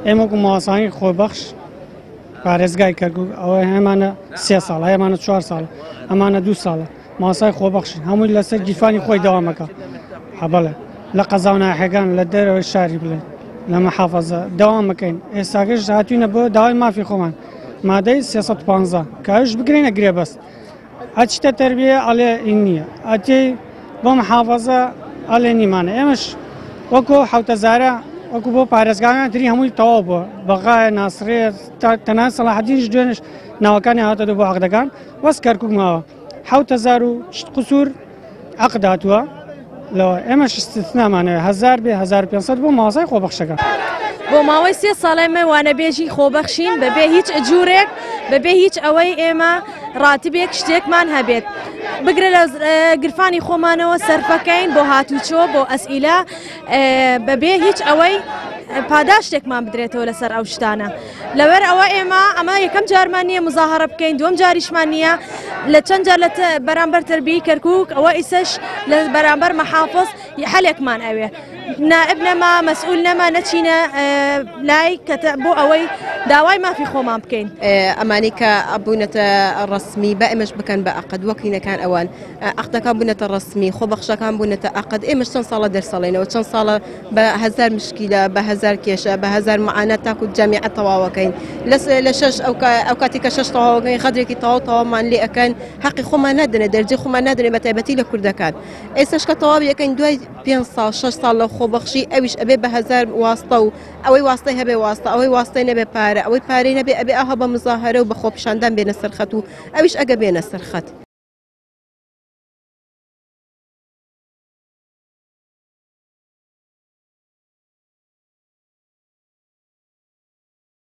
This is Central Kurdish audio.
ئێمە وەکو مامۆستایانی خۆبەخش پارێزگای کەرکوک ئەوە هەمانە سێ ساڵ هەمانە چوار ساڵ ئەمانە دوو ساڵە مامۆستای خۆبەخشن هەمووی لەسەر گیرفانی خۆی دەوامەکە هەبڵێ لە قەزا و ناحیەکان لە دەرەوەی شاری بڵێ لە محافەزە دەوام بکەین ئێستاکەش هاتوینە بۆ داوای مافی خۆمان مادەی 315 کە ئەوش بگرینە گرێبەست ئەچیتە تەربیە ئەڵێ این نییە ئەتێی بۆ محافەزە ئەڵێ نیمانە ئێمەش وەکو حوتەزارە وەکو بۆ پارێزگاکان تری هەمووی تەواو بووە بەغایە ناسرێ تەنان سەڵاحەدینش دوێنش ناوەکانی هاتە بۆ عەقدەکان بەس کەرکوک ماوە 7000 و شت قسوور عەقد هاتووە لەوە ئێمەش استثنامانەوە 1000 بێ 1500 بۆ ماوەسای خۆبەخشەکان. بۆ ماوەی سێ ساڵ ئێمە وانەبێژی خۆبەخشین بەبێ هیچ ئجوورێک بەبێ هیچ ئەوەی ئێمە ڕاتبێک شتێکمان هەبێت بگرە لە گرفانی خۆمانەوە سەرفەکەین بۆ هاتوچۆ بۆ ئەسئیلە بەبێ هیچ ئەوەی پاداشتێکمان بدرێتەوە لەسەر ئەو شتانە لەبەر ئەوە ئێمە ئەمە یەکەم جارمان نییە مزاهرە بکەین دووەم جاریشمان نییە لە چەند جار لە بەرامبەر تربیی کەرکک ئەوە ئیسەش لە بەرامبەر مەحافظ حەلێکمان ئەوێ نائب نەما مەسئول نەما نەچینە لای بۆ ئەوەی داوای مافی خۆمان بکەین. ئەمانەی کە بوونەتە ڕەسمی با ئێمەش بکەن بە عەقد وەک هینەکان ئەوان عەقدەکان بوونەتە ڕەسمی خۆبەخشەکان بوونەتە عەقد ئێمەش چەند ساڵە دەرسەڵێنەوە چەند ساڵە بە هەزار مشکیلە بە هەزار کێشە بە هەزار معانات تاکو جامیعە تەواوەکەین لە شەش ئەو کاتی کە شەش تەواوەکەین غەدرێکی تەواو تەواومان لێ ئەکەن حەقی خۆمان نادەنێ دەرجەی خۆمان نادەنێ بە تایبەتی لە کوردەکان ئێستاش کە تەواوی ئەکەین دوای پێنج ساڵ شەش ساڵ لە خۆبەخشی ئەویش ئەبێ بە هەزار واستە و ئەوەی واستەی هەبێ واستە ئەوەی واستەی نەبێ پارە ئەوەی پارەی نەبێ ئەبێ ئاها بە مزاهرە و بە خۆپیشاندان بێنە سەر خەت و ئەویش ئەگە بێنە سەر خەت.